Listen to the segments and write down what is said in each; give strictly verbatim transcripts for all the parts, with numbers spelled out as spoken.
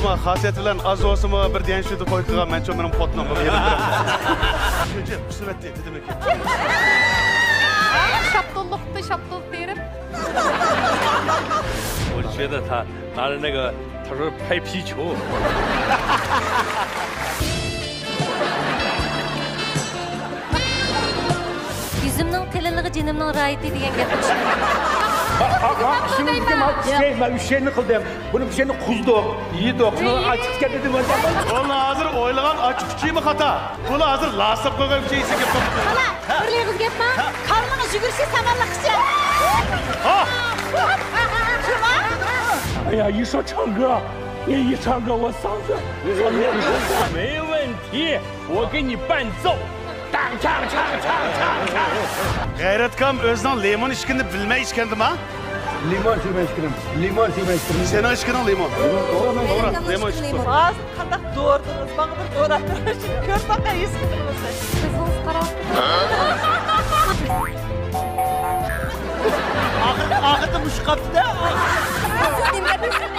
خاسىيەت بىلەن ئاز بولسىمۇ بىر دېگەن شۇ دېپويكىغا مەن چومىنىم خوتۇنۇمغا بېرىپ بېرەم. شۇنچە قۇسۇۋەتتى دېدىمىكىن. شاپتۇللۇقتا شاپتۇل تېرىپ. 我觉得他拿着那个，他说拍皮球。 يۈزۈمنىڭ قېلىنلىقى جېنىمنىڭ راھىتى دېگەن گەپ. ئىشىڭىزگە مەن ئۈچ يىلنى قىلدىم. بۇنى بىر يەرنى قۇزدۇق، يېدۇق. شۇنىڭ ئاچچىقى كەتتى دېدىم. بۇلا ھازىر ئويلىغان ئاچچىقى ئۈچۈنمۇ خاتا؟ بۇلا ھازىر لاسلاپ قويغان ئۈچۈن يېسە گەپ قىلىپتۇ. بىر ئېغىز گەپما؟ كارلىنىڭ يۈگۈرۈشى سامانلىققىچە. ھا! 哎呀，一说唱歌，你一唱歌，我嗓子，我嗓子。没问题，我给你伴奏。当当当当当当。 غەيرەتكام ئۆزىنىڭ لىمون ئىچكىنىنى بىلمەي ئىچكەندىما؟ لىمون سۈرمەي ئىچكىنىم. لىمون سۈرمەي ئىچكىنىم. سېنىڭ ئىچكىنىڭ لىمون. توغرا، توغرا. لىمون ئىچكىنىم. ھازىر قانداق دورىدىڭىز؟ ماڭا بىر دورا بېرىڭ. كۆرسەڭ ھېس قىلىمىز. قىزىڭىز قاراپ. ئاخىردا، ئاخىردا مۇشۇ قاپتىدا. سىز نېمە گەپلىشىپ،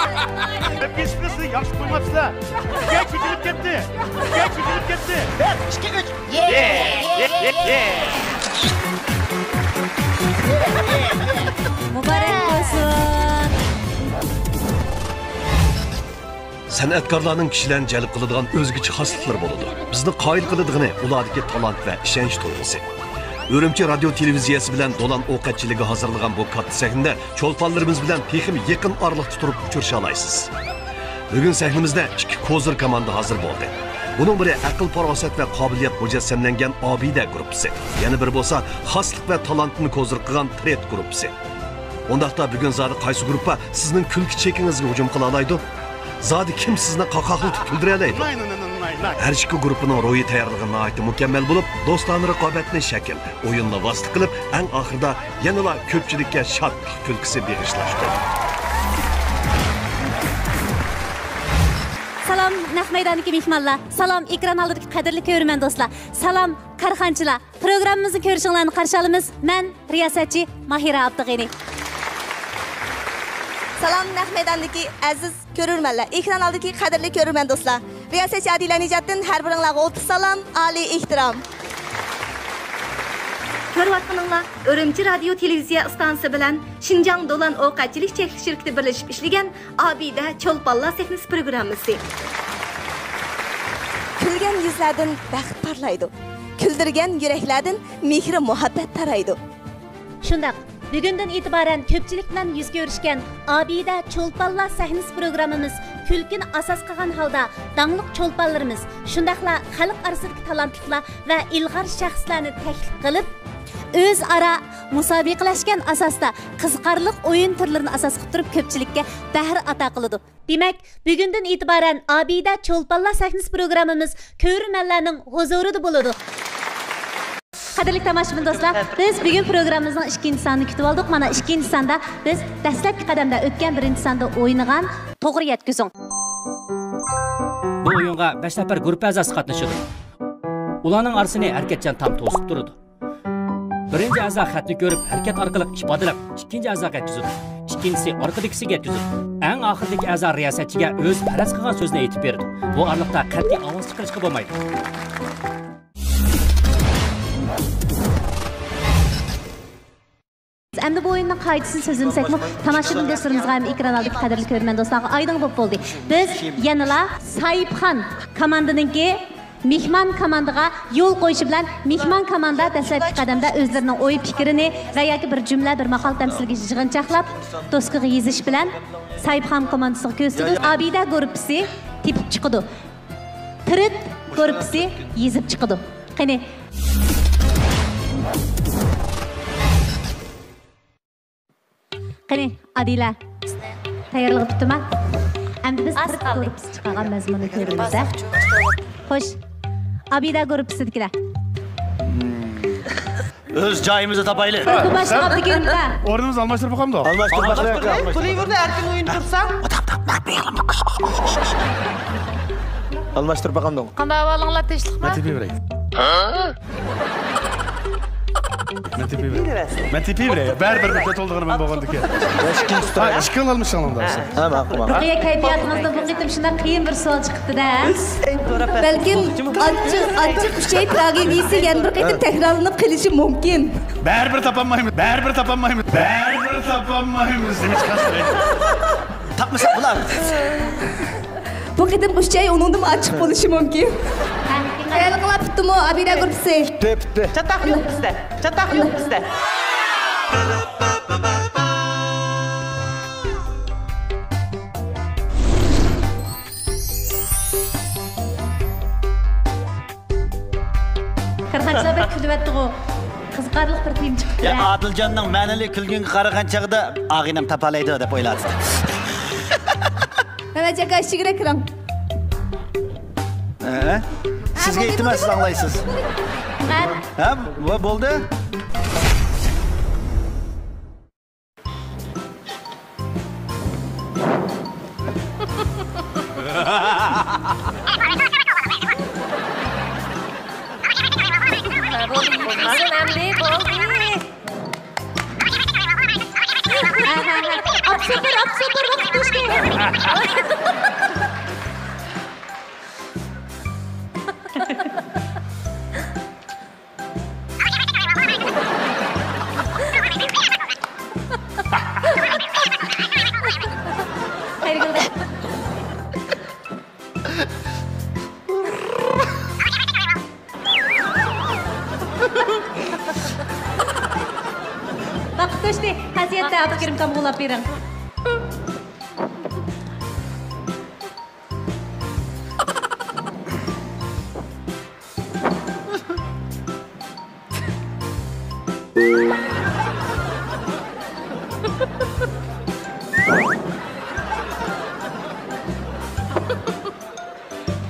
ياخشى قويماپسىلەر. گەپ چېكىلىپ كەتتى. گەپ چېكىلىپ كەتتى. بىر، ئىككى، ئۈچ. مۇبارەك بولسۇن! سەنئەتكارلارنىڭ كىشىلەرنى جەلپ قىلىدىغان ئۆزگىچە خاسلىقلىرى بولىدۇ. بىزنى قايىل قىلىدىغىنى ئۇلاردىكى تالانت ۋە ئىشەنچ تۇيغۇسى. ئۈرۈمچى رادىيو تېلېۋىزىيەسى بىلەن دولان ئوقەتچىلىكى ھازىرلىغان بۇ كاتتا سەھنىدە چولپانلىرىمىز بىلەن تېخىمۇ يېقىن ئارىلىقتا تۇرۇپ ئۇچرىشالايسىز. بۈگۈن سەھنىمىزدە ئىككى كوزىر كوماندا ھازىر بولدى. بۇنىڭ بىرى ئەقىل-پاراسەت ۋە قابىلىيەت مۇجەسسەملەنگەن ئابىدە گۇرۇپپىسى، يەنە بىرى بولسا خاسلىق ۋە تالانتنى كوزىر قىلغان ترېد گۇرۇپپىسى. ئۇنداقتا بۈگۈن زادى قايسى گۇرۇپپا سىزنىڭ كۈلكە چېكىڭىزگە ھۇجۇم قىلالايدۇ؟ زادى كىم سىزنى قاقاقلىتىپ كۈلدۈرەلەيدۇ؟ ھەر ئىككى گۇرۇپپىنىڭ روھىي تەييارلىقى ناھايىتى مۇكەممەل بولۇپ، دوستانە رىقابەتنى شەكىل، ئويۇننى ۋاسىتە قىلىپ، ئەڭ ئاخىرىدا يەنىلا كۆپچىلىككە شادلىق كۈلكىسى بېغىشلاشتى. سالام، نەق مەيداندىكى مېھمانلار. سالام، ئېكران ئالدىدىكى قەدىرلىك كۆرۈرمەن دوستلار. سالام، كارخانىچىلار. پروگراممىمىزنى كۆرۈشۈڭلارنى قارشى ئالىمىز. مەن رىياسەتچى ماھىرە ئابدۇغېنى. سالام، نەق مەيداندىكى ئەزىز كۆرۈرمەنلەر، ئېكران ئالدىدىكى قەدىرلىك كۆرۈرمەن دوستلار. رىياسەتچى ئادىلە نىجاتتىن ھەر بىرىڭلارغا ئولتۇرۇش سالام، ئالىي ئېھتىرام. كۆرۈۋاتقىنىڭلار ئۈرۈمچى رادىيو تېلېۋىزىيە ئىستانسىسى بىلەن شىنجاڭ دولان ئوقەتچىلىك چەكلىك شىركىتى بىرلىشىپ ئىشلىگەن ئابىدە چولپانلار سەھنىسى پروگراممىسى. كۈلگەن يۈزلەردىن بەخت پارلايدۇ. كۈلدۈرگەن يۈرەكلەردىن مېھرى مۇھەببەت تارايدۇ. شۇنداق، بۈگۈندىن ئېتىبارەن كۆپچىلىك بىلەن يۈز كۆرۈشكەن ئابىدە چولپانلار سەھنىسى پروگراممىمىز كۈلكىنى ئاساس قىلغان ھالدا داڭلىق چولپانلىرىمىز، شۇنداقلا خەلق ئارىسىدىكى تالانتلىقلار ۋە ئىلغار شەخسلەرنى تەكلىپ قىلىپ، ئۆزئارا مۇسابىقىلەشكەن ئاساستا قىزىقارلىق ئويۇن تۈرلىرىنى ئاساس قىلىپ تۇرۇپ كۆپچىلىككە بەھر ئاتا قىلىدۇ. دېمەك، بۈگۈندىن ئېتىبارەن ئابىدە چولپانلار سەھنىسى پروگراممىمىز كۆرۈرمەنلەرنىڭ ھۇزۇرىدا بولىدۇ. قەدىرلىك تاماشىبىن دوستلار، بىز بۈگۈن پروگراممىمىزنىڭ ئىككىنچى سانىنى كۈتۈۋالدۇق. مانا، ئىككىنچى ساندا بىز دەسلەپكى قەدەمدە ئۆتكەن بىرىنچى ساندا ئوينىغان توغرا يەتكۈزۈڭ. بۇ ئويۇنغا بەش نەپەر گۇرۇپپا ئەزاسى قاتنىشىدۇ. ئۇلارنىڭ ئارىسىنى ھەرىكەتچان تام توسۇپ تۇرىدۇ. بىرىنچى ئەزا خەتنى كۆرۈپ، ھەرىكەت ئارقىلىق ئىپادىلەپ، ئىككىنچى ئەزاغا يەتكۈزىدۇ. ئىككىنچىسى ئارقىدىكىسىگە يەتكۈزىدۇ. ئەڭ ئاخىرىدىكى ئەزا رىياسەتچىگە ئۆزى پەرەز قىلغان سۆزنى ئېيتىپ بېرىدۇ. بۇ ئارىلىقتا قەتئىي ئاۋاز چىقىرىشقا بولمايدۇ. ئەمدى بۇ ئويۇننىڭ قائىدىسىنى سۆزلىمىسەكمۇ، تاماشىبىن دوستلىرىمىزغا ھەم ئېكران ئالدىدىكى قەدىرلىك كۆرۈرمەن دوستلارغا ئايدىڭ بولۇپ بولدى. بىز يەنىلا ساھىبخان كوماندىنىڭكى مېھمان كوماندىغا يول قويۇشى بىلەن، مېھمان كوماندا دەسلەپكى قەدەمدە ئۆزلىرىنىڭ ئوي پىكرىنى ۋە ياكى بىر جۈملە، بىر ماقال تەمسىلگە يىغىنچاقلاپ، دوسكىغا يېزىش بىلەن ساھىبخان كوماندىسىغا كۆرسىتىدۇ. ئابىدە گۇرۇپپىسى تېپىپ چىقىدۇ. ترېد گۇرۇپپىسى يېزىپ چىقىدۇ. قېنى، قېنى، ئادىلە. تەييارلىقى پۈتتىما؟ ئەمدى بىز ترېد گۇرۇپپىسى چىقارغان مەزمۇننى كۆرىمىز-دە. خوش. ئابىدە گۇرۇپپىسىدىكىلەر. ئۆز جايىمىزنى تاپايلى. بۇ باشلىق ئابدۇكېرىمدە. ئورنىمىزنى ئالماشتۇرۇپ باقامدۇ؟ ئالماشتۇرۇپ باقايلى. بولۇۋېرىدۇ، ئەركىن ئويۇن تۇرسا. ئالماشتۇرۇپ باقامدۇ؟ قانداق ئەھۋالىڭلار، تىنچلىقمۇ؟ مەن تېپىۋېرەي. مەن تېپىۋېرەي. مەن تېپىۋېرەي. بەرىبىر بىر تولدۇرغىنىم بولغاندىكىن. ھە، ئىككىنچى تۇر. ھە، ئىككىڭلارمۇ شۇڭلاڭدا. ھە، ماقۇل، ماقۇل. رۇقىيە، كەيپىياتىڭىزنى بۇ قېتىم شۇنداق قىيىن بىر سوئال چىقىپتۇ-دە. بەلكىم ئاچچىق، ئاچچىق ئۈچەي تراگېدىيىسى يەنە بىر قېتىم تەكرارلىنىپ قېلىشى مۇمكىن. بەرىبىر تاپالمايمىز، بەرىبىر تاپالمايمىز، بەرىبىر تاپالمايمىز. تاپمىساق بۇلار. بۇ قېتىمقى ئۈچەي ئۇنىڭدىنمۇ ئاچچىق بولۇشى مۇمكىن. خىيال قىلىپ پۈتتىمۇ ئابىدە گۇرۇپپىسى؟ پۈتتى، پۈتتى. چاتاق يوق بىزدە. چاتاق يوق بىزدە. كارخانىچىلار بەك كۈلۈۋەتتىغۇ. قىزىقارلىق بىر تېما چىقىپتۇ. يا، ئادىلجاننىڭ مەنىلىك كۈلگىنىگە قارىغان چاغدا ئاغىنەم تاپالايدۇ دەپ ئويلاۋاتىدۇ. مەمەتجان ئاكا، ئىچىگىرەك كىرىڭ. ھە؟ سىزگە ئىلتىماس، سىز ئاڭلايسىز. ھە؟ ھە، ۋە بولدى. بولدى، بولدى. ئاپسوپۇر، ئاپسوپۇر، ۋاقىت توشتى. ۋاقىت توشتى. خاسىيەتتە ئابدۇكېرىم ئاكامغا ئۇلاپ بېرىڭ.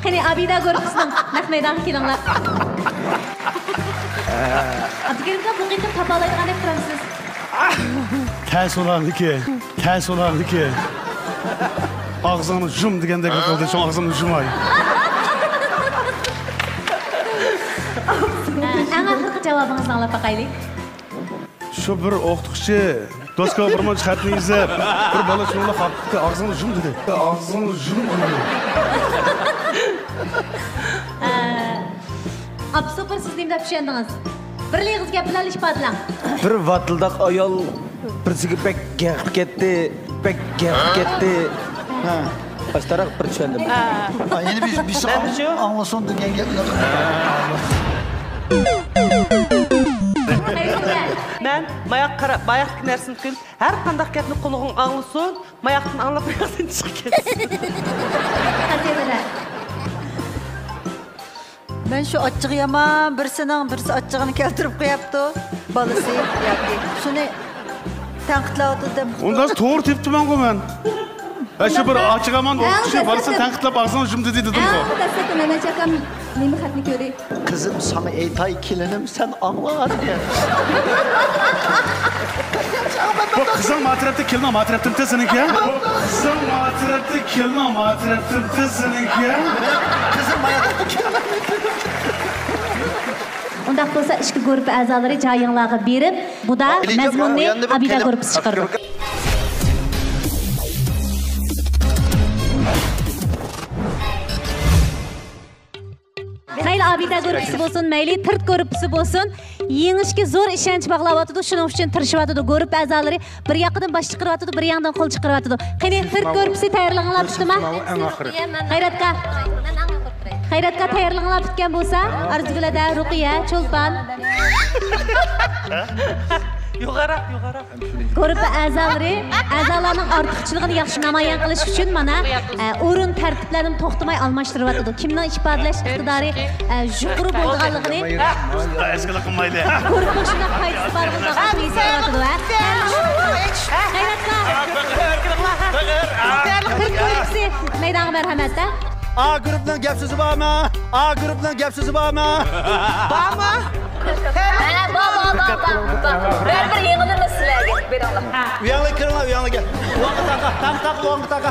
قېنى، ئابىدە گۇرۇپپىسىنىڭ نەق مەيدانغا كېلىڭلار. ئابدۇكېرىم ئاكا، بۇ قېتىم تاپالايدىغاندەك تۇرامسىز؟ تەس ئۇلارنىڭكى، تەس ئۇلارنىڭكى. ئاغزىڭنى يۇم دېگەندەك قىلدى، شۇڭا ئاغزىمنى يۇماي. ئەڭ ئاخىرقى جاۋابىڭىزنى ئاڭلاپ باقايلى. شۇ بىر ئوقۇتقۇچى دوسكىغا بىر مۇنچە خەتنى يېزىپ، بىر بالا شۇنىڭغا قاپتۇ، ئاغزىڭنى يۇم دېدى. ئاغزىڭنى يۇم دېدى. ئە، ئاپسوپۇر، سىز نېمە دەپ چۈشەندىڭىز؟ بىرلا ئېغىز گەپ بىلەن ئىپادىلەڭ. بىر ۋاتىلداق ئايال بىرسىگە بەك گەقىپ كەتتى، بەك گەقىپ كەتتى. ھە. ئاشتاراق بىر چۈشەندىم. ھە. ھە، يەنە بىر، بىرسى ئاڭ-، ئاڭلىسۇن دېگەن گەپنى. مەن ماياققا قاراپ، باياقتىكى نەرسىنى كۈل، ھەر قانداق گەپنى قۇلىقىڭ ئاڭلىسۇن، ماياقتىن ئاڭلاپ ماياقتىن چىقىپ كەتسۇن. مەن شۇ ئاچچىقى يامان بىرسىنىڭ بىرسى ئاچچىقىنى كەلتۈرۈپ قوياپتۇ. بالىسى ياكى شۇنى تەنقىدلەۋاتىدۇ دەپ. ئۇنداق توغرا تېپىپتىمەنغۇ مەن. ھە، شۇ بىر ئاچچىقى يامان ئوقۇتقۇچى بالىسىنى تەنقىدلەپ ئاغزىنى يۇم دېدى دېدىمغۇ. ئەڭ دەسلەپتە مەمەت ئاكام نېمە خەتنى كۆردى؟ قىزىم، ساڭا ئېيتاي، كېلىنىم، سەن ئاڭلا دېگەن. بۇ قىزىڭ ما تەرەپتە، كېلىنىڭ ما تەرەپتىمتى سېنىڭكى؟ بۇ قىزىڭ ما تەرەپتە، كېلىنىڭ ما تەرەپتىمتى سېنىڭكى؟ قىزىم ما ياقتا، كېلىنىڭ. ئۇنداق بولسا، ئىككى گۇرۇپپا ئەزالىرى جايىڭلارغا بېرىپ، بۇدا مەزمۇننى ئابىدە گۇرۇپپىسى چىقىرىدۇ. مەيلى ئابىدە گۇرۇپپىسى بولسۇن، مەيلى تىرت گۇرۇپپىسى بولسۇن، يېڭىشكە زور ئىشەنچ باغلاۋاتىدۇ، شۇنىڭ ئۈچۈن تىرىشىۋاتىدۇ. گۇرۇپپا ئەزالىرى بىر ياقىدىن باش چىقىرىۋاتىدۇ، بىر ياقتىن قول چىقىرىۋاتىدۇ. قېنى، تىرت گۇرۇپپىسى تەييارلىقىڭلار پۈتتىما؟ غەيرەت ئاكا. غەيرەت ئاكا، تەييارلىقىڭلار پۈتكەن بولسا، ئارزۇگۈل ھەدە، رۇقىيە، چولپان. يوغانراق، يوغانراق. گۇرۇپپا ئەزالىرى ئەزالارنىڭ ئارتۇقچىلىقىنى ياخشى نامايان قىلىش ئۈچۈن مانا، ئە، ئورۇن تەرتىپلەرنى توختىماي ئالماشتۇرۇۋاتىدۇ. كىمنىڭ ئىپادىلەش ئىقتىدارى، ئە، يۇقىرى بولىدىغانلىقىنى. ئەشكىلە قىلمايلى. گۇرۇپپىنىڭ شۇنداق پايدىسى بار بولىدىغانلىقىنى ھېس قىلىۋاتىدۇ، ھە؟ غەيرەت ئاكا. تىرت گۇرۇپپىسى مەيدانغا مەرھەمەت، ھە؟ ئا گۇرۇپپىنىڭ گەپ سۆزى بارمۇ؟ ئا گۇرۇپپىنىڭ گەپ سۆزى بارمۇ؟ بارمۇ؟ ھە، بار، بار، بار، بار، بار. بەرىبىر يېڭىلىمىز سىلەرگە. بېرىڭلار. ئۆيەڭلارگە كىرىڭلار، ئۆيەڭلارگە. ئوڭغا تاقا، تاقا، تاقا، ئوڭغا تاقا.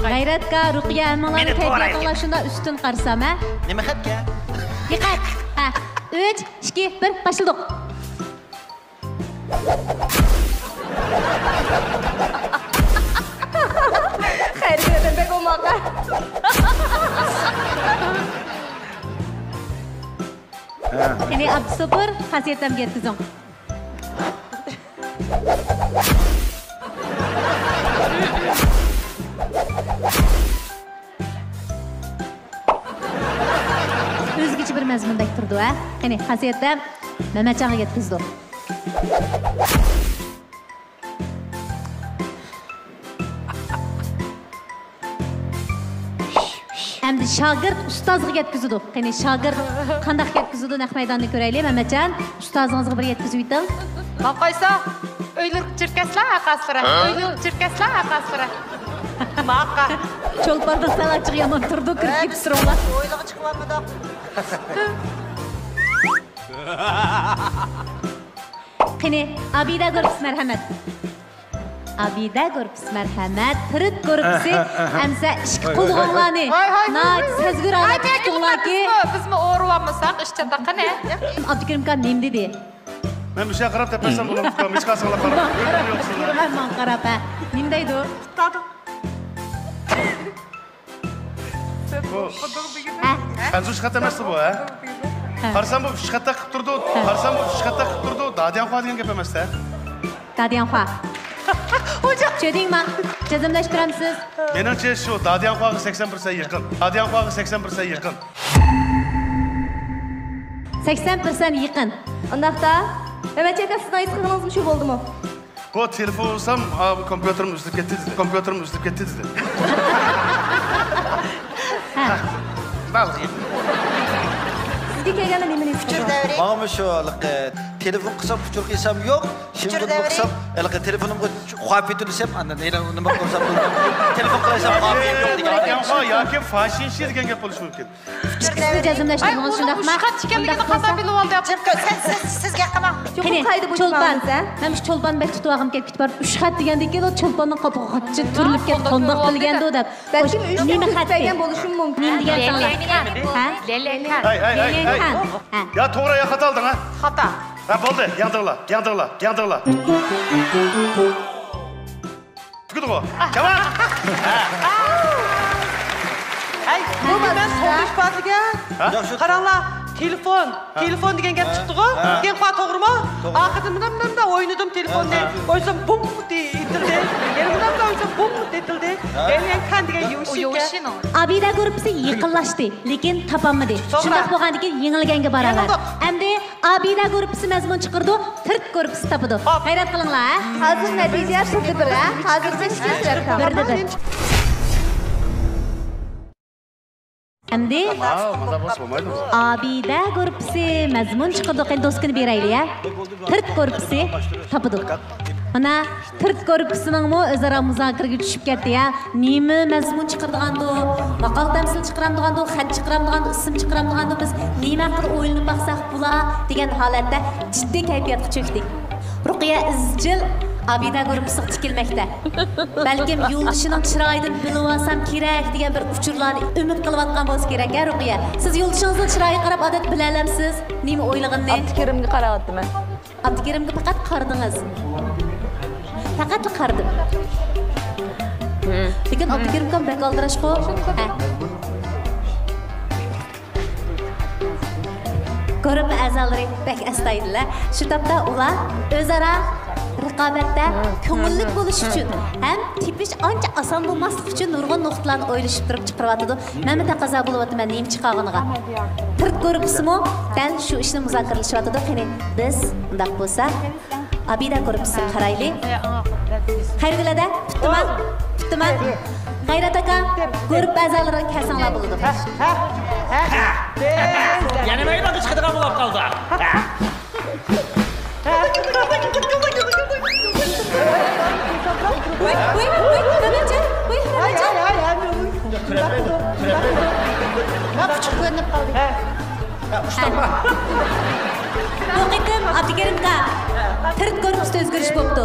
غەيرەتكا، رۇقىيە، ھەممىڭلارنىڭ كەيپىياتىڭلار شۇنداق ئۈستۈن قارىسام، ھە؟ نېمە خەتكە؟ دىققەت! ھە، ئۈچ، ئىككى، بىر، باشلىدۇق. خەير، بەك ئوماق. قېنى، ئابدۇسوپۇر، خاسىيەتەمگە يەتكۈزۈڭ. ئۆزگىچە بىر مەزمۇندەك تۇرىدۇ، ھە؟ قېنى، خاسىيەتەم مەمەتجانغا يەتكۈزىدۇ. ئەمدى شاگىرت ئۇستازغا يەتكۈزىدۇ. قېنى، شاگىرت قانداق يەتكۈزىدۇ، نەق مەيداننى كۆرەيلى. مەمەتجان، ئۇستازىڭىزغا بىر يەتكۈزۈۋېتىڭ. ماقايسا، ئۆيلىرىگە چىركەسلە ھەقاسلىرا. ھە؟ ئۆيلىرىگە چىركەسلە ھەقاسلىرا. ماقا. چولپاننىڭ سەل ئاچچىقى يامان تۇرىدۇ، كىرىپ كېتىپ تۇرۇڭلار. ھويلىغا چىقىۋالمىدۇق. قېنى، ئابىدە گۇرۇپپىسى مەرھەمەت. ئابىدە گۇرۇپپىسى مەرھەمەت. تىرىت گۇرۇپپىسى ئەمسە ئىككى قولىغىڭلارنى ناھايىتى سەزگۈر ھالەتتە تۇتۇڭلاركى. بىزمۇ، بىزمۇ ئورۇۋالمىساق ئىش چاتاق قېنى. ئابدۇكېرىمكا نېمە دېدى؟ مەن مۇشۇ يەرگە قاراپ دەپ بەرسەم بولامدۇ؟ مۇشۇ قارىساڭلار قاراپ. ماڭا قاراپ، ھە. نېمە دەيدۇ؟ بۇ ھە. خەنزۇ ئۈچ خەت ئەمەستە بۇ، ھە؟ ھە. قارىسام بۇ ئۈچ خەتتەك قىلىپ تۇرىدۇ. ھە. قارىسام بۇ ئۈچ خەتتەك قىلىپ تۇرىدۇ. دادياڭخۇا دېگەن گەپ ئەمەستە. دادياڭخۇا. جۆدىڭما، جەزملەشتۈرەمسىز؟ مېنىڭچە شۇ دادياڭخۇاغا سەكسەن پىرسەنت يېقىن. دادياڭخۇاغا سەكسەن پىرسەنت يېقىن. سەكسەن پىرسەنت يېقىن. ئۇنداقتا، مەمەتجان ئاكا، سىزنىڭ ھېس قىلغىنىڭىزمۇ شۇ بولدىمۇ؟ بۇ تېلېفون ئۇرسام، ئا، بۇ كومپيۇتېرىم ئۈزۈلۈپ كەتتى دېدى. كومپيۇتېرىم ئۈزۈلۈپ كەتتى دېدى. ھە. بەلكىم. سىزگە كەلگەندە نېمىنى ھېس قىلدىڭىز؟ ماڭىمۇ شۇ ھېلىقى تېلېفون قىلسام ئۇچۇر قىلسام يوق، شىمغۇدمۇ قىلسام ھېلىقى تېلېفونۇمغا خۇا پېتۇن دېسەم، ئاندىن ھېلى نېمە قىلسام بولىدۇ. تېلېفون قىلايسام خۇا پېتۇن يوق دېگەن. ياكى فاشىنشى دېگەن گەپ بولۇشى مۇمكىن. ئىككىسىنى جەزملەشتۈرمىڭىز، شۇنداقما؟ ئۈچ خەت ئىكەنلىكىنى قانداق بىلىۋالدى؟ سىز، سىز، سىز گەپ قىلماڭ. قېنى، چولپان، مەن مۇشۇ چولپان بەك تۇتۇۋالغۇم كېلىپ كېتىپ بارىدۇ. ئۈچ خەت دېگەندىن كېيىن ئۇ چولپاننىڭ قاپىقى قاچا تۈرۈلۈپ كەتتى، قانداق بىلگەندۇ دەپ. بەلكىم ئۈچ نېمە خەت دېگەن بولۇشىمۇ مۇمكىن. نېمە دېگەن ساڭا؟ ھە؟ لېليەنكەن. ھەي، ھەي، ھەي، ھەي. يا توغرا يا خاتا ئالدىڭ، ھە؟ خاتا. ھە، بولدى، ياڭدىڭلار، ياڭدىڭلار، ياڭدىڭلار. تۈگىدىغۇ؟ جاۋاب! ھەي، بۇ مەن توغرا ئىپادىلىگەن. ھە؟ قاراڭلار، تېلېفون، تېلېفون دېگەن گەپ چىقتىغۇ؟ ھە. دېگەن خاتا توغرىمۇ؟ توغرا. ئاخىرىدا مىنام مىنام ئوينىدىم تېلېفوننى. ھە. ئوينىسام بۇم دېيىلدى. يەنە مىنام ئوينىسام بۇم دېيىلدى. ھە. لېليەنكەن دېگەن يوشىكەن. ئابىدە گۇرۇپپىسى يېقىنلاشتى، لېكىن تاپالمىدى. توغرا. شۇنداق بولغاندىكىن يېڭىلگەنگە باراۋەر. يېڭىلدۇق. ئەمدى ئابىدە گۇرۇپپىسى مەزمۇن چىقىرىدۇ، تىرت گۇرۇپپىسى تاپىدۇ. خوپ. غەيرەت قىلىڭلار، ھە؟ ھازىر نەتىجە بىردە بىر، ھە؟ ھازىرچە ئىككى ئۈچ رەقەم. بىردە بىر. ئەمدى ئابىدە گۇرۇپپىسى مەزمۇن چىقىرىدۇ. قېنى دوسكىنى بېرەيلى، ھە؟ تىرت گۇرۇپپىسى تاپىدۇ. مانا، تىرت گۇرۇپپىسىنىڭمۇ ئۆزئارا مۇزاكىرىگە چۈشۈپ كەتتى، يا. نېمە مەزمۇن چىقىرىدىغاندۇ، ماقال تەمسىل چىقىرامدىغاندۇ، خەت چىقىرامدىغاندۇ، ئىسىم چىقىرامدىغاندۇ، بىز نېمە ھەققىدە ئويلىنىپ باقساق بولا دېگەن ھالەتتە جىددىي كەيپىياتقا چۆكتى. رۇقىيە ئىزچىل ئابىدە گۇرۇپپىسىغا تىكىلمەكتە. بەلكىم يولدىشىنىڭ چىرايىدىن بىلىۋالسام كېرەك دېگەن بىر ئۇچۇرلارنى ئۈمىد قىلىۋاتقان بولسا كېرەك، ھە، رۇقىيە؟ سىز يولدىشىڭىزنىڭ چىرايىغا قاراپ ئادەتتە بىلەلەمسىز نېمە ئويلىغىنىنى؟ ئابدۇكېرىمگە قاراۋاتىمەن. ئابدۇكېرىمگە پەقەت قارىدىڭىز. پەقەتلا قارىدىم. لېكىن ئابدۇكېرىمكام بەك ئالدىراشقۇ. ھە. گۇرۇپپا ئەزالىرى بەك ئەستايىدىل. شۇ تاپتا ئۇلار ئۆزئارا رىقابەتتە كۆڭۈللۈك بولۇش ئۈچۈن ھەم تېپىش ئانچە ئاسان بولماسلىقى ئۈچۈن نۇرغۇن نۇقتىلارنى ئويلىشىپ تۇرۇپ چىقىرىۋاتىدۇ. مەنمۇ تەقەززا بولۇۋاتىمەن نېمە چىقارغىنىغا. تىرت گۇرۇپپىسىمۇ دەل شۇ ئىشنى مۇزاكىرىلىشىۋاتىدۇ. قېنى، بىز ئۇنداق بولسا ئابىدە گۇرۇپپىسىغا قارايلى. قەيەرگىلەردە؟ پۈتتىما؟ پۈتتىما؟ غەيرەت ئاكا، گۇرۇپپا ئەزالىرىغا كەلسەڭلار بولىدۇ. يەنە مەيدانغا چىقىدىغان بولۇپ قالدى. ۋاي، ۋاي، ۋاي، ھەمەچان، ۋاي، ھەمەچان. پۇچۇق كۆرۈنۈپ قالدى. بۇ قېتىم ئابدۇكېرىمغا تىرت گۇرۇپپىسىدا ئۆزگىرىش بوپتۇ.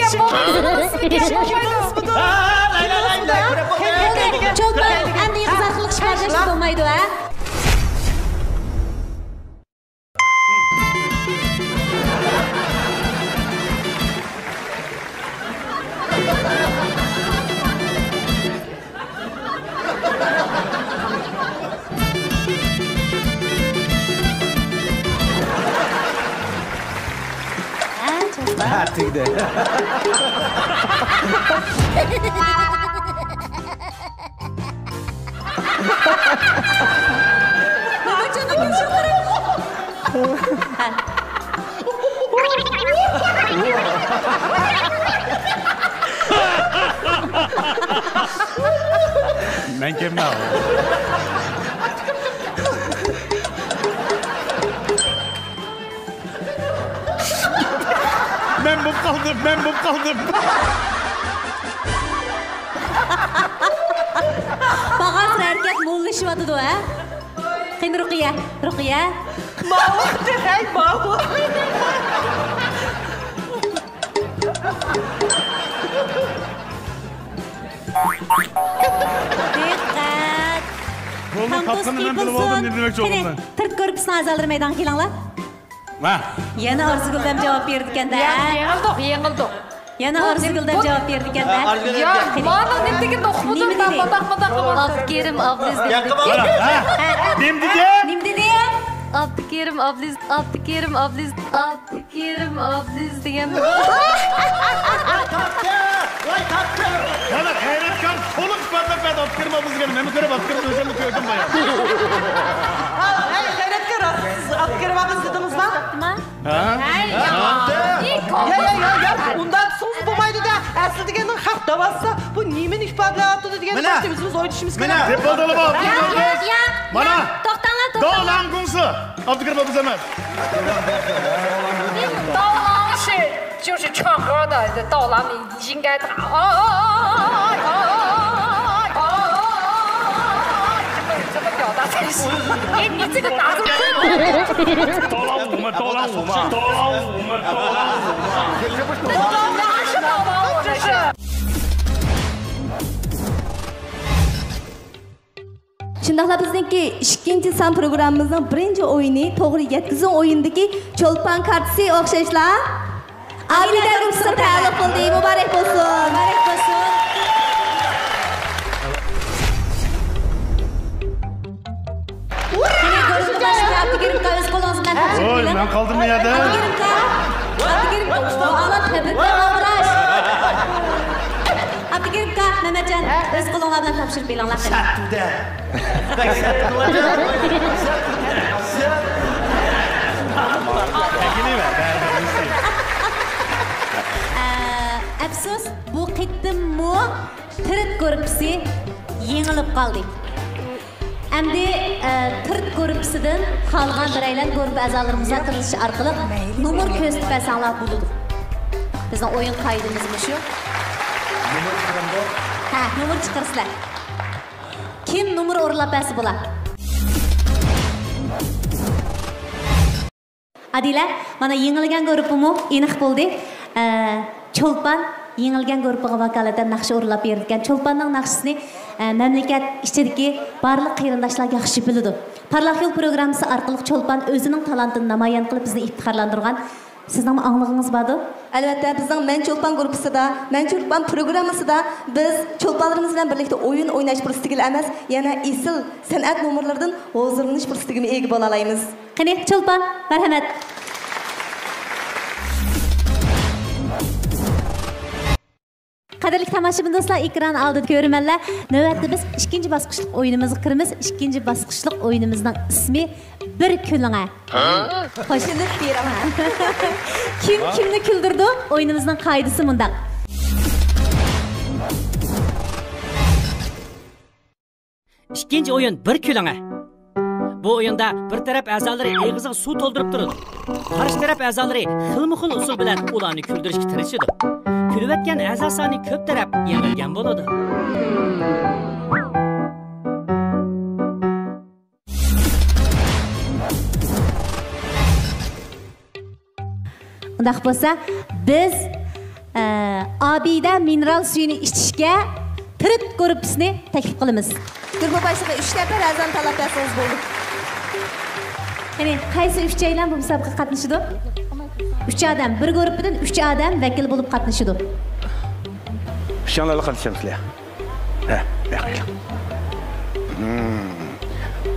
گەپ بولمايدۇ. چولپان، ئەمدى ئىزاھ قىلىش بەرداشلىق بولمايدۇ، ھە؟ ھە، چولپان. ھە، تۈگدى. مەن كىممەن؟ مەن بولۇپ قالدىم، مەن بولۇپ قالدىم. بارغانسېرى ھەرىكەت موللىشىۋاتىدۇ، ھە؟ قېنى، رۇقىيە، رۇقىيە. ماۋۇ، ھەي، ماۋۇ. دىققەت! بولدى، تاپقىنىنى مەن بىلىپ ئالدىم، نېمە دېمەكچى بولغىنىنى. قېنى، تىرت گۇرۇپپىسىنىڭ ئەزالىرى مەيدانغا كېلىڭلار. ۋاھ. يەنە ئارزۇگۈل ھەم جاۋاب بېرىدىكەن-دە. يېڭىلدۇق، يېڭىلدۇق. يەنە ئارزۇگۈل دەپ جاۋاب بېرىدىكەن-دە. ياق، مانا نېمە دېگىن ئۇقمىدىم، مەن مۇنداق، مۇنداق قىلىپ. ئابدۇكېرىم ئابلىز دېدى. نېمە دېدى؟ نېمە دېدى؟ ئابدۇكېرىم ئابلىز، ئابدۇكېرىم ئابلىز، ئابدۇكېرىم ئابلىز دېگەن. ۋاي، تاپتى! ۋاي، تاپتى! مانا غەيرەتكار تولۇق ئىپادىلەپ بەردى، ئابدۇكېرىم ئابلىز دېگەن. مەنمۇ كۆرۈپ، ئابدۇكېرىم ئۆزۈممۇ كۆردۈم بايا. ھە، غەيرەتكار، سىز ئابدۇكېرىم ئابلىز دېدىڭىزما؟ ھە؟ ھە؟ ياق، ياق، ياق، ياق. ئۇنداق دېسىڭىز بولمايدۇ-دە. ئەسلى دېگەندىن خەق دەۋاتسا، بۇ نېمىنى ئىپادىلەپ ئاتىدۇ دېگەننى مانا، باشتا ئۆزىمىز ئويلىشىمىز كېرەك. دەپ بولدىلا، مانا. ياق، ياق، ياق. مانا. توختاڭلار، توختاڭلار. داۋلاڭ گۇڭسى. ئابدۇكېرىم ئابلىز ئەمەس. 当然是，就是唱歌的，到哪里应该打。 你，你这个打字。 شۇنداقلا بىزنىڭكى ئىككىنچى سان پروگراممىمىزنىڭ بىرىنچى ئويۇنى، توغرا يەتكۈزۈڭ ئويۇنىدىكى چولپان كارتىسى ئوخشاشلا ئابىدە گۇرۇپپىسىغا تەئەللۇق بولدى. مۇبارەك بولسۇن. مۇبارەك بولسۇن. قېنى، گۇرۇپپا باشلىقى ئابدۇكېرىم ئاكا، ئۆز قولىڭىز بىلەن تاپشۇرۇپ بېرىڭ. ۋوي، مەن قالدىم بۇ يەردە. ئابدۇكېرىم ئاكا. ئابدۇكېرىم ئاكا. ئالا، تەبرىكلەر، ئالقىش. ئابدۇكېرىم ئاكا، مەمەتجان، ئۆز قولۇڭلار بىلەن تاپشۇرۇپ بېرىڭلار. سەتتە. ئە، ئەپسۇس، بۇ قېتىممۇ تىرىت گۇرۇپپىسى يېڭىلىپ قالدى. ئەمدى، ئە، تىرىت گۇرۇپپىسىدىن قالغان بىرەيلەن گۇرۇپپا ئەزالىرىمىزغا تىرىلىش ئارقىلىق نومۇر كۆرسىتىپ بەرسەڭلار بولىدۇ. بىزنىڭ ئويۇن قائىدىمىز مۇشۇ. نومۇر چىقىرامدۇ؟ ھە، نومۇر چىقىرىسىلەر. كىم نومۇر ئورۇنلاپ بەرسە بولا. ئادىلە، مانا يېڭىلگەن گۇرۇپپىمۇ ئېنىق بولدى. ئە، چولپان يېڭىلگەن گۇرۇپپىغا ۋاكالىتەن ناخشا ئورۇنلاپ بېرىدىكەن. چولپاننىڭ ناخشىسىنى، ئە، مەملىكەت ئىچىدىكى بارلىق قېرىنداشلار ياخشى بىلىدۇ. پارلاق يول پروگراممىسى ئارقىلىق چولپان ئۆزىنىڭ تالانتىنى نامايان قىلىپ، بىزنى ئىپتىخارلاندۇرغان. سىزنىڭمۇ ئاڭلىغىڭىز باردۇ؟ ئەلۋەتتە، بىزنىڭ مەن چولپان گۇرۇپپىسىدا، مەن چولپان پروگراممىسىدا بىز چولپانلىرىمىز بىلەن بىرلىكتە ئويۇن ئويناش پۇرسىتىگىلا ئەمەس، يەنە ئېسىل سەنئەت نومۇرلىرىدىن ھۇزۇرلىنىش پۇرسىتىگىمۇ ئىگە بولالايمىز. قېنى، چولپان، مەرھەمەت. قەدىرلىك تاماشىبىن دوستلار، ئېكران ئالدىدا كۆرۈرمەنلەر، نۆۋەتتە بىز ئىككىنچى باسقۇچلۇق ئويۇنىمىزغا كىرىمىز. ئىككىنچى باسقۇچلۇق ئويۇنىمىزنىڭ ئىسمى بىر كۈلۈڭە. خوش. كۈلۈپ بېرىڭە. كىم كىمنى كۈلدۈرىدۇ؟ ئويۇنىمىزنىڭ قائىدىسى مۇنداق. ئىككىنچى ئويۇن بىر كۈلۈڭە. بۇ ئويۇندا بىر تەرەپ ئەزالىرى ئېغىزىغا سۇ تولدۇرۇپ تۇرىدۇ. قارشى تەرەپ ئەزالىرى خىلمۇ خىل ئۇسۇل بىلەن ئۇلارنى كۈلدۈرۈشكە تىرىشىدۇ. كۈلۈۋەتكەن ئەزا سانى كۆپ تەرەپ يېڭىلگەن بولىدۇ. ئۇنداق بولسا، بىز، ئە، ئابىدە مىنېرال سۈيىنى ئىچىشكە تىرىت گۇرۇپپىسىنى تەكلىپ قىلىمىز. گۇرۇپپا باشلىقى ئۈچ نەپەر ئەزانى تاللاپ بەرسىڭىز بولدى. يەنى قايسى ئۈچەيلەن بۇ مۇسابىقىگە قاتنىشىدۇ؟ ئۈچ ئادەم، بىر گۇرۇپپىدىن ئۈچ ئادەم ۋەكىل بولۇپ قاتنىشىدۇ. ئۈچەڭلارلا قاتنىشامسىلەر؟ ھە، بەقىلىڭ.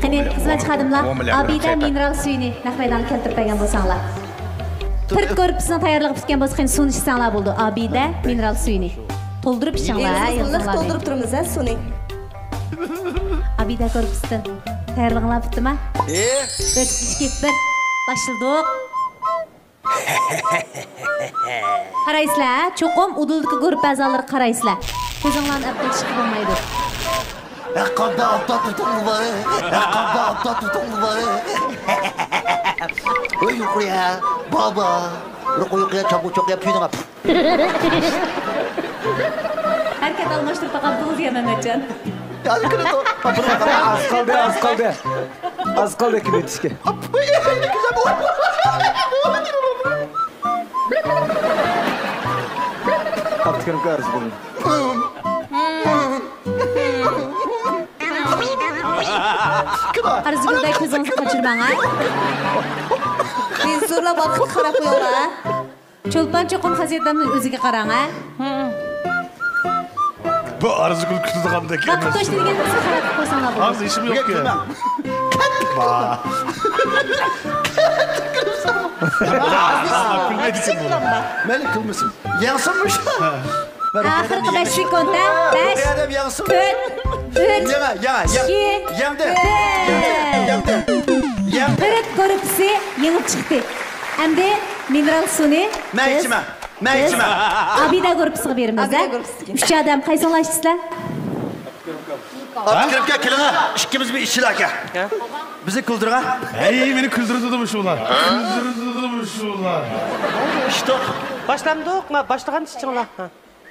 قېنى، خىزمەتچى خادىملار، ئابىدە مىنېرال سۈيىنى نەق مەيدانغا كەلتۈرۈپ بەرگەن بولساڭلار. تىرىت گۇرۇپپىسىنىڭ تەييارلىقى پۈتكەن بولسا، قېنى، سۇنى ئىچسەڭلار بولىدۇ. ئابىدە مىنېرال سۈيىنى. تولدۇرۇپ ئىچىڭلار، ھە، لىق يازغانلار. تولدۇرۇپ تۇرىمىز، ھە، سۇنى. ئابىدە گۇرۇپپىسىدىن تەييارلىقىڭلار پۈتتىما؟ ئۈچ، ئىككى، بىر. باشلىدۇق. قارايسىلەر، ھە؟ چوقۇم ئۇدۇلدىكى گۇرۇپپا ئەزالىرىغا قارايسىلەر. كۆزۈڭلارنى ئەپ قېچىشقا بولمايدۇ. ھەققاندا ئابدا تۇتۇڭلار. ھەققاندا ئابدا تۇتۇڭلار. ئۆي يۇقىرىيە، بابا. بىر قويۇقىيە، چامغۇر چوقىيە، پۈينىڭ ئاپ. ھەرىكەت ئالماشتۇرۇپ باقامتىڭىز يا، مەمەتجان؟ يا، كۈلىدۇ. ئاز قالدى، ئاز قالدى. ئاز قالدى كۈلۈۋېتىشكە. ئابدۇكېرىمگە ئارزۇ قىلىمەن. ئارزۇگۈلدەك كۆزىڭىزنى قاچۇرماڭ، ھە؟ زورلاپ ۋاقىتقا قاراپ قويۇڭلار، ھە؟ چولپان چوقۇم خاسىيەتلەرنىڭ ئۆزىگە قاراڭ، ھە؟ بۇ ئارزۇگۈل كۈتىدىغاندەك ئەمەس. ۋاقىت توشتى دېگەن نېمىسىگە قاراپ قويساڭلار بولىدۇ. ھازىر ئىشىم يوق. كۈلمەڭ. كۈلمەيدىكەن بۇ. مەيلى، كۈلمىسۇن. يەڭسۇنمۇ شۇ. ئاخىرقى بەش سېكۇنت، ھە؟ بەش، تۆت، ئۈچ، ئىككى، بىر. تىرىت گۇرۇپپىسى يېڭىپ چىقتى. ئەمدى مىنېرال سۇنى مەن ئىچىمەن. مەن ئىچىمەن. ئابىدە گۇرۇپپىسىغا بېرىمىز، ھە؟ ئۈچ ئادەم قايسىڭلار ئىچىسىلەر؟ ئابدۇكېرىمكە، كېلىڭە، ئىككىمىز بىر ئىچىلى ئاكا. بىزنى كۈلدۈرۈڭە. ھەي، مېنى كۈلدۈرىدۇ مۇشۇلار. كۈلدۈرىدۇ مۇشۇلار. ئىشتوق. باشلامدۇق، ما باشلىغان ئىچىڭلار.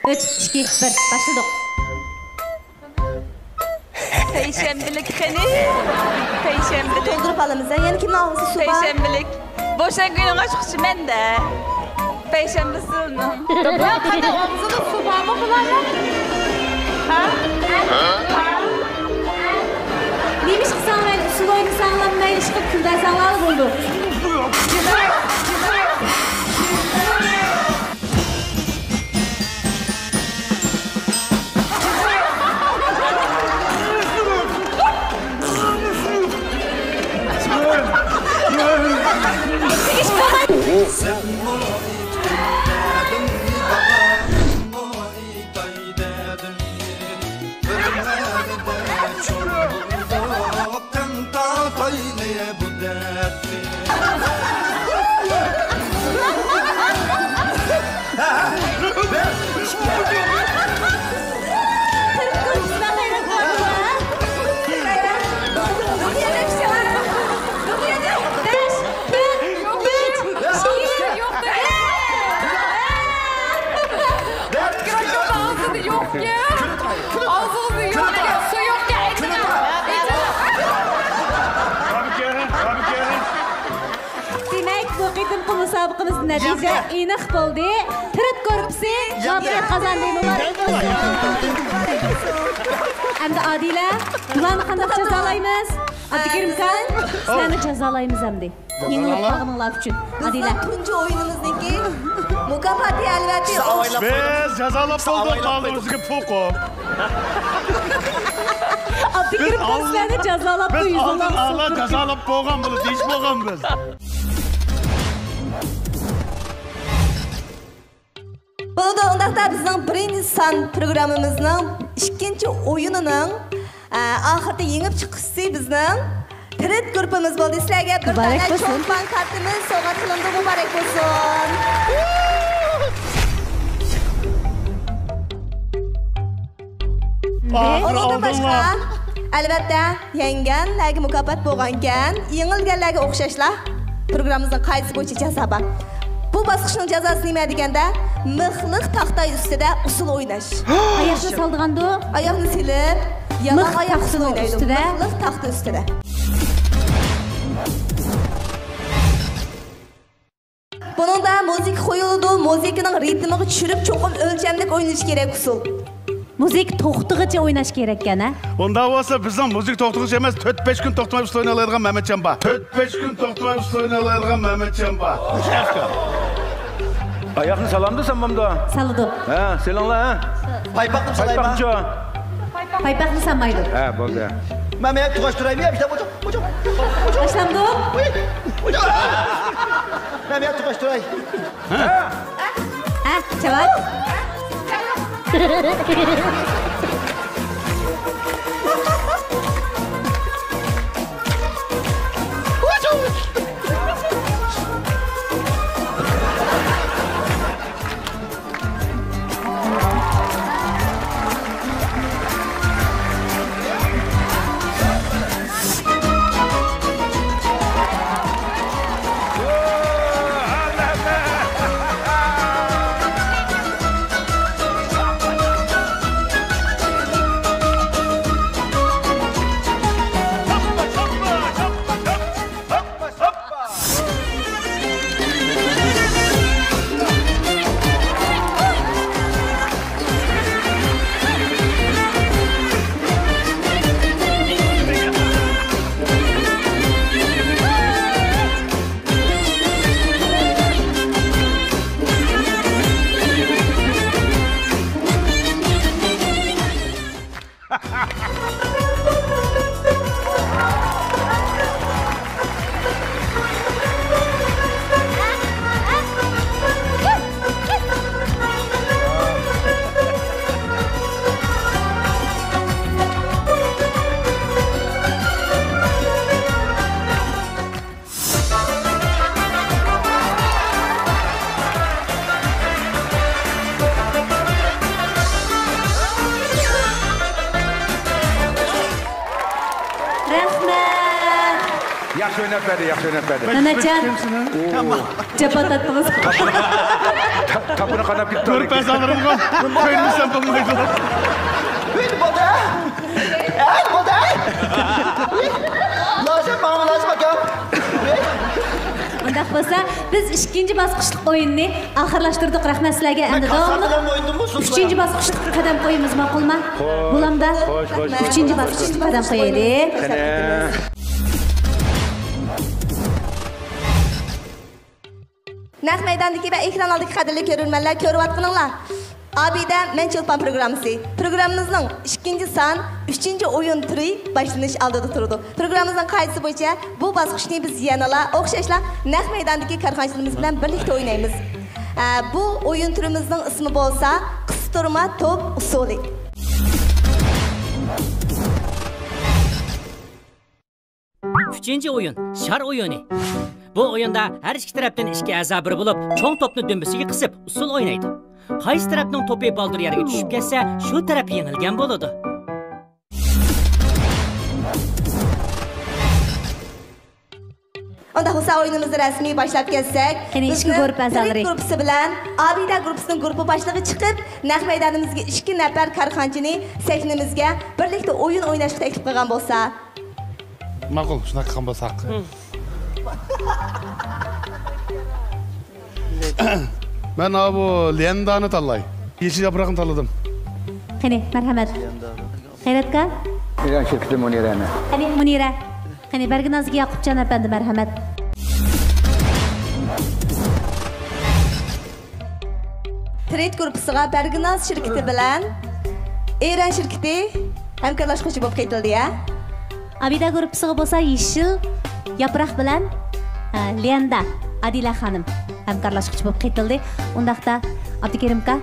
ئۈچ، ئىككى، بىر، باشلىدۇق. پەيشەنبىلىك قېنى؟ پەيشەنبىلىك. تولدۇرۇپ ئالىمىز، ھە؟ يەنە كىمنىڭ ئاغزىدا سۇ بار؟ پەيشەنبىلىك. بوشاڭ كۈنۈڭ ئاچقۇچى مەندە. پەيشەنبە سىلنىڭ. قېنى، ئاغزىدا سۇ بارمۇ بۇلارنىڭ؟ ھە؟ نېمە ئىش قىلساڭلار مەيلى، ئۇسسۇل ئوينىساڭلار مەيلى، ئىش قىلىپ كۈلدۈرسەڭلار بولىدۇ. ئاغزىدا يوق گەپ. ئاغزىدا يوق گەپ. سۇ يوق گەپ. ئېچىڭ. دېمەك، بۇ قېتىمقى مۇسابىقىمىزدە نەتىجە ئېنىق بولدى. تىرىت گۇرۇپپىسى مۇۋەپپەقىيەت قازاندى. مۇبارەك بولسۇن. ئەمدى ئادىلە، بۇلارنى قانداق جازالايمىز؟ ئابدۇكېرىمكا، سىلەرنى جازالايمىز ئەمدى. يېڭىلىپ قالغىنىڭلار ئۈچۈن. ئادىلە. بىزنىڭ تۇنجى ئويۇنىمىزنىڭكى مۇكاپاتى ئەلۋەتتە. بىز جازالاپ بولدۇق، مالنىڭ ئۆزىگە پوقۇ. ئابدۇكېرىم، سىلەرنى جازالاپ، بىز ئالدىن ئالا جازالاپ بولغان، بۇنى دېيىش بولغان بىز. بولىدۇ، ئۇنداقتا بىزنىڭ بىرىنچى سان پروگراممىمىزنىڭ ئىككىنچى ئويۇنىنىڭ، ئە، ئاخىرىدا يېڭىپ چىققۇچىسى بىزنىڭ ترېد گۇرۇپپىمىز بولدى. سىلەرگە بىر دانە چولپان كارتىمىز سوۋغات قىلىنىدۇ، مۇبارەك بولسۇن. مۇبارەك بولسۇن. ئۇنىڭدىن باشقا، ئەلۋەتتە، يەڭگەنلەرگە مۇكاپات بولغانكەن، يېڭىلگەنلەرگە ئوخشاشلا پروگراممىمىزنىڭ قائىدىسى بويىچە جازا بار. بۇ باسقۇچنىڭ جازاسى نېمە دېگەندە، مىخلىق تاختا ئۈستىدە ئۇسسۇل ئويناش. ئاياقنى سالىدىغاندۇ؟ ئاياقنى سېلىپ، يالاڭ ئاياق ئۈستىدە ئوينايدۇ. مىخ تاختىنىڭ ئۈستىدە. بۇنىڭدا مۇزىكا قويۇلىدۇ، مۇزىكىنىڭ رىتىمىغا چۈشۈرۈپ، چوقۇم ئۆلچەملىك ئوينىلىشى كېرەك ئۇسسۇل. مۇزىكا توختىغىچە ئويناش كېرەككەن، ھە؟ ئۇنداق بولسا، بىزنىڭ مۇزىكا توختىغۇچە ئەمەس، تۆت-بەش كۈن توختىماي ئۇسسۇل ئوينالايدىغان مەمەتجان بار. تۆت-بەش كۈن توختىماي ئۇسسۇل ئوينالايدىغان مەمەتجان بار. ئاياقنى سالامدۇ سەن بۇمدا؟ سالىدۇ. ھە، سېلىڭلار، ھە؟ پايپاقنى سالايما؟ پايپاقنىچۇ؟ پايپاقنى سالمايدۇ. ھە، بولدى. مەن مەن تۇغاش تۇرايمۇ يا؟ بىر باشلامدۇ؟ مەن مەن تۇغاش تۇراي. ھە، جاۋاب. رەھمەت. ياخشى ئويناپ بەردى، ياخشى ئويناپ بەردى. مەمەتجان، جاپا تارتتىڭىز. تا-، تاپىنى قاناپ كېتىپتۇ. كۆرۈپ ئەزالىرىمغا كۆيمىسەم بولمايدۇ. بولدى. ئەي، بولدى، ئەي! لازىم، ماڭا لازىم ئاكام. ئۇنداق بولسا، بىز ئىككىنچى باسقۇچلۇق ئويۇننى ئاخىرلاشتۇردۇق. رەھمەت سىلەرگە. ئەمدى داۋاملىق ئۈچىنچى باسقۇچلۇققا قەدەم قويىمىزمۇ، ماقۇلمۇ؟ خوش. بولامدا؟ خوش، خوش، خوش. ئۈچىنچى باسقۇچلۇققا قەدەم قويايلى. قېنى. نەق مەيداندىكى ۋە ئېكران ئالدىدىكى قەدىرلىك كۆرۈرمەنلەر، كۆرۈۋاتقىنىڭلار، ئابىدە مەن چولپان پروگراممىسى. پروگراممىمىزنىڭ ئىككىنچى سان، ئۈچىنچى ئويۇن تۈرى باشلىنىش ئالدىدا تۇرىدۇ. پروگراممىمىزنىڭ قائىدىسى بويىچە بۇ باسقۇچنى بىز يەنىلا ئوخشاشلا نەق مەيداندىكى كارخانىچىلىرىمىز بىلەن بىرلىكتە ئوينايمىز. ئە، بۇ ئويۇن تۈرىمىزنىڭ ئىسمى بولسا قىستۇرما توپ ئۇسسۇلى. ئۈچىنچى ئويۇن، شار ئويۇنى. بۇ ئويۇندا ھەر ئىككى تەرەپتىن ئىككى ئەزا بىر بولۇپ، چوڭ توپنى دۈمبىسىگە قىسىپ، ئۇسسۇل ئوينايدۇ. قايسى تەرەپنىڭ توپى بالدۇر يەرگە چۈشۈپ كەتسە، شۇ تەرەپ يېڭىلگەن بولىدۇ. ئۇنداق بولسا، ئويۇنىمىزنى رەسمىي باشلاپ كەتسەك. قېنى، ئىككى گۇرۇپپا ئەزالىرى. بىزنىڭ ترېد گۇرۇپپىسى بىلەن ئابىدە گۇرۇپپىسىنىڭ گۇرۇپپا باشلىقى چىقىپ، نەق مەيدانىمىزغا ئىككى نەپەر كارخانىچىنى سەھنىمىزگە بىرلىكتە ئويۇن ئويناشقا تەكلىپ قىلغان بولسا. ماقۇل، شۇنداق قىلغان بولساق. مەن ئاۋۇ ليەندانى تاللاي. يېشىل ياپراقنى تاللىدىم. قېنى، مەرھەمەت. خەيرەتكا؟ ئېرەن شىركىتى مۇنىرەنى. قېنى، مۇنىرە. قېنى، بەرگىنازىكى ياقۇپجان ئەپەندى، مەرھەمەت. ترېد گۇرۇپپىسىغا بەرگىناز شىركىتى بىلەن ئېرەن شىركىتى ھەمكارلاشقۇچى بولۇپ قېتىلدى، يا؟ ئابىدە گۇرۇپپىسىغا بولسا يېشىل ياپراق بىلەن، ئە، ليەندا ئادىلە خانىم ھەمكارلاشقۇچى بولۇپ قېتىلدى. ئۇنداقتا ئابدۇكېرىمكا،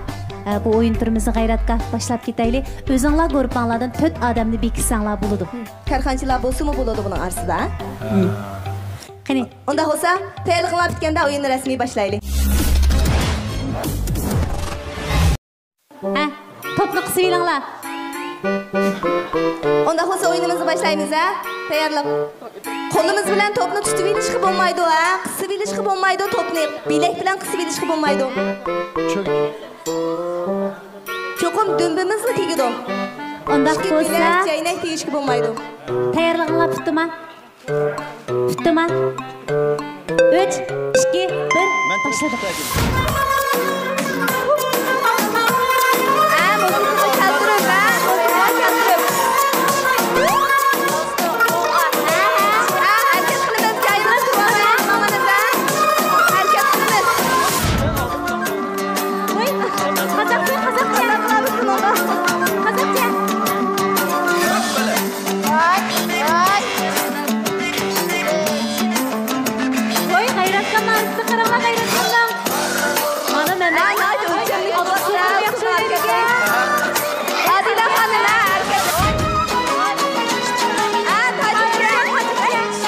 ئە، بۇ ئويۇن تۈرىمىزنى غەيرەتكە باشلاپ كېتەيلى. ئۆزۈڭلار گۇرۇپپاڭلاردىن تۆت ئادەمنى بېكىتسەڭلار بولىدۇ. كارخانىچىلار بولسىمۇ بولىدۇ بۇنىڭ ئارىسىدا. قېنى. ئۇنداق بولسا، تەييارلىقىڭلار پۈتكەندە ئويۇننى رەسمىي باشلايلى. ھە، توپنى قىسىۋېلىڭلار. ئۇنداق بولسا ئويۇنىمىزنى باشلايمىز، ھە؟ تەييارلىق. قولىمىز بىلەن توپنى تۇتۇۋېلىشقا بولمايدۇ، ھە؟ قىسىۋېلىشقا بولمايدۇ توپنى. بىلەك بىلەن قىسىۋېلىشقا بولمايدۇ. چوقۇم دۈمبىمىزلا تېگىدۇ. ئۇنداق بولسا، بىلەك، چەينەك تېگىشكە بولمايدۇ. تەييارلىقىڭلار پۈتتىما؟ پۈتتىما؟ ئۈچ، ئىككى، بىر، باشلىدۇق. ھە، مۇزىكىنى كەلتۈرۈڭ، ھە، مۇزىكىنى كەلتۈرۈڭ. ھە، ھە، ھە، ھەرىكەت قىلىمىز، جايىڭىزدا تۇرۇڭ، ھە، ماڭىمىز، ھە. ھەرىكەت قىلىمىز. ۋاي، قازاقچە، قازاقچە. قازاقچە. ۋاي، غەيرەتكاملار، ئىستىقرارلار غەيرەتكاملار. مانا مەن. ئادىلە خانىم، ھە، ھەرىكەت. ھە، تاجىكچە، تاجىكچە.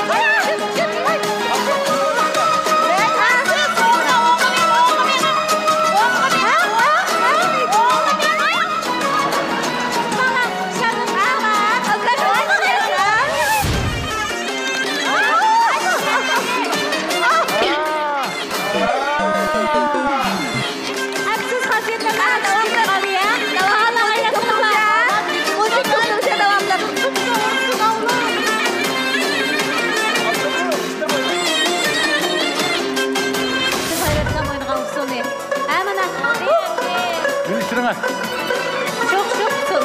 ھە، مانا. مېنى چۈشۈرۈڭە. شوق، شوق، شوق.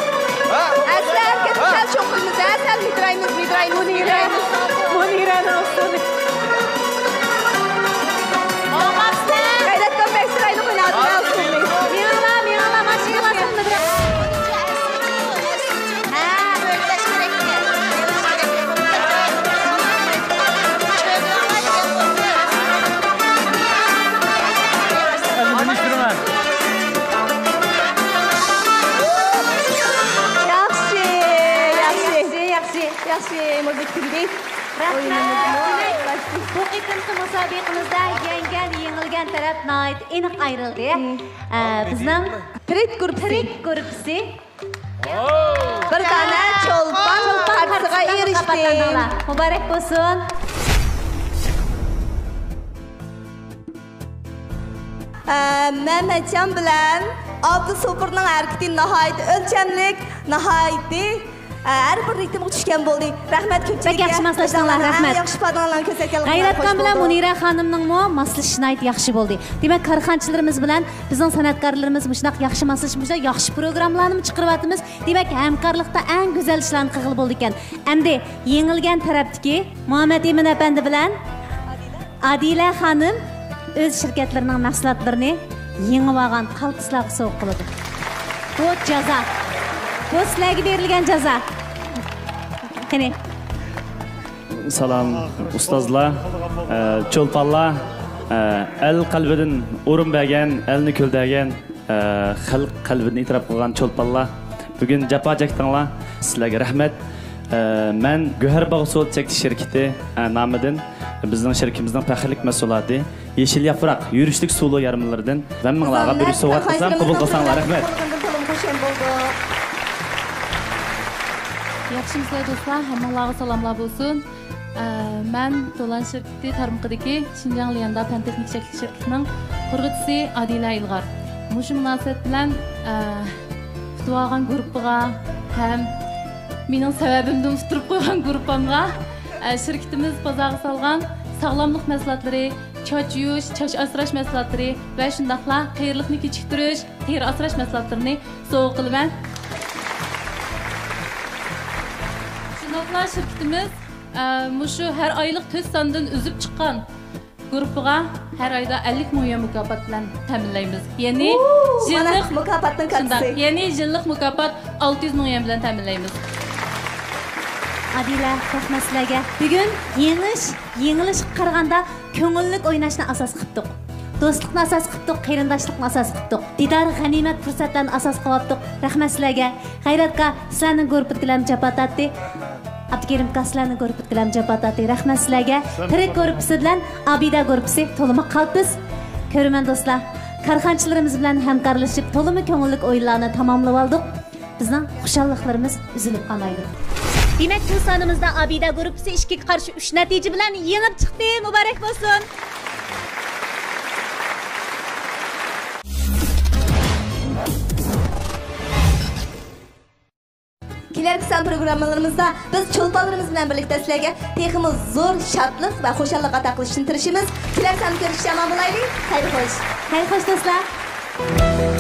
ھە؟ ھە، سەل ھەرىكەت، ھە؟ سەل شوق قىلىمىز، ھە؟ سەل مىدىرايمىز، مىدىرايمىز، مۇنىرە. مىدىرايمىز. مۇنىرەنىڭ ئۇسسۇلى. غەيرەتكام بەك چىرايلىق ئويناۋاتىدۇ، ھە، ئۇسسۇلنى. مېڭىڭلار، مېڭىڭلار، ماشىنىغا باسىڭ، مىدىراي. ياخشى، ياخشى، ياخشى، ياخشى، مۇزىكا تۈگىدى. رەھمەت. بۇ قېتىمقى مۇسابىقىمىزدە يەڭگەن، يېڭىلگەن تەرەپ ناھايىتى ئېنىق ئايرىلدى. ئە، بىزنىڭ تىرىت گۇرۇپپىسى. تىرىت گۇرۇپپىسى. بىر دانە چولپان كارتىسىغا ئېرىشتى. مۇبارەك بولسۇن. ئە، مەمەتجان بىلەن ئابدۇسوپۇرنىڭ ھەرىكىتى ناھايىتى ئۆلچەملىك، ناھايىتى، ئە، ھەر بىر رىتىمغا چۈشكەن بولدى. رەھمەت كۆپچىلىككە. بەك ياخشى ماسلاشتىڭلار، رەھمەت. ياخشى ئىپادىلەرنى كۆرسەتكەنلىكىڭلارغا غەيرەتكام بىلەن مۇنىرە خانىمنىڭمۇ ماسلىشىشى ناھايىتى ياخشى بولدى. دېمەك، كارخانىچىلىرىمىز بىلەن بىزنىڭ سەنئەتكارلىرىمىز مۇشۇنداق ياخشى ماسلىشىپ، مۇشۇنداق ياخشى پروگراممىلارنىمۇ چىقىرىۋاتىمىز. دېمەك، ھەمكارلىقتا ئەڭ گۈزەل ئىشلارنى قىلغىلى بولىدىكەن. ئەمدى يېڭىلگەن تەرەپتىكى مۇھەممەت ئىمىن ئەپەندى بىلەن ئادىلە خانىم ئۆز شىركەتلىرىنىڭ مەھسۇلاتلىرىنى يېڭىۋالغان قالتىسلارغا سوۋغا قىلىدۇ. بۇ جازا. بۇ سىلەرگە بېرىلگەن جازا. قېنى. سالام، ئۇستازلار، ئە، چولپانلار، ئە، ئەل قەلبىدىن ئورۇن بەرگەن، ئەلنى كۈلدۈرگەن، ئە، خەلق قەلبىدىن ئېتىراپ قىلغان چولپانلار. بۈگۈن جاپا چەكتىڭلار، سىلەرگە رەھمەت. ئە، مەن گۆھەر باغ سودا چەكلىك شىركىتى، ئە، نامىدىن بىزنىڭ شىركىتىمىزنىڭ پەخىرلىك مەھسۇلاتى يېشىل ياپراق يۈرۈشلۈك سۇلۇ يارمىلىرىدىن ھەممىڭلارغا بىر سوۋغات قىلسام، قوبۇل قىلساڭلار، رەھمەت. ياخشىمۇسىلەر دوستلار، ھەممىڭلارغا سالاملار بولسۇن. ئە، مەن دولان شىركىتى تارمىقىدىكى شىنجاڭ ليەندا پەن تېخنىك چەكلىك شىركىتىنىڭ قۇرغۇچىسى ئادىلە ئىلغار. مۇشۇ مۇناسىۋەت بىلەن، ئە، پۈتۈۋالغان گۇرۇپپىغا ھەم مېنىڭ سەۋەبىمدىن ئۇتتۇرۇپ قويغان گۇرۇپپامغا، ئە، شىركىتىمىز بازارغا سالغان ساغلاملىق مەھسۇلاتلىرى، چاچ يۇيۇش، چاچ ئاسراش مەھسۇلاتلىرى ۋە شۇنداقلا قېرىلىقنى كېچىكتۈرۈش، تېرە ئاسراش مەھسۇلاتلىرىنى سوۋغا قىلىمەن. شۇنداقلا شىركىتىمىز، ئە، مۇشۇ ھەر ئايلىق تۆت ساندىن ئۈزۈپ چىققان گۇرۇپپىغا ھەر ئايدا ئەللىك مىڭ يۈەن مۇكاپات بىلەن تەمىنلەيمىز. يەنى يىللىق مۇكاپاتنىڭ كاتتىسى. يەنى يىللىق مۇكاپات ئالتە يۈز مىڭ يۈەن بىلەن تەمىنلەيمىز. ئادىلە، رەھمەت سىلەرگە. بۈگۈن يېڭىش، يېڭىلىشقا قارىغاندا كۆڭۈللۈك ئويناشنى ئاساس قىپتۇق. دوستلۇقنى ئاساس قىپتۇق، قېرىنداشلىقنى ئاساس قىپتۇق. دىدار غەنىيمەت پۇرسەتلەرنى ئاساس قىلىۋاپتۇق. رەھمەت سىلەرگە. غەيرەت ئاكا، سىلەرنىڭ گۇرۇپپىدىكىلەرمۇ جاپا تارتتى. ئابدۇكېرىم ئاكا، سىلەرنىڭ گۇرۇپپىدىكىلەرمۇ جاپا تارتتى. رەھمەت سىلەرگە. تىرىك گۇرۇپپىسى بىلەن ئابىدە گۇرۇپپىسى تولىمۇ قالتىس. كۆرۈرمەن دوستلار، كارخانىچىلىرىمىز بىلەن ھەمكارلىشىپ، تولىمۇ كۆڭۈللۈك ئويۇنلارنى تاماملىۋالدۇق. بىزنىڭ خۇشاللىقلىرىمىز ئۈزۈلۈپ قالمايدۇ. دېمەك، بۇ سانىمىزدا ئابىدە گۇرۇپپىسى ئىككىگە قارشى ئۈچ نەتىجە بىلەن يېڭىپ چىقتى. مۇبارەك بولسۇن! كېلەركى سان پروگراممىلىرىمىزدا بىز چولپانلىرىمىز بىلەن بىرلىكتە سىلەرگە تېخىمۇ زور شادلىق ۋە خۇشاللىق ئاتا قىلىشتىن تىرىشىمىز. كېلەر ساندا كۆرۈشكىچە ئامان بولايلى. خەير خوش. خەير خوش دوستلار.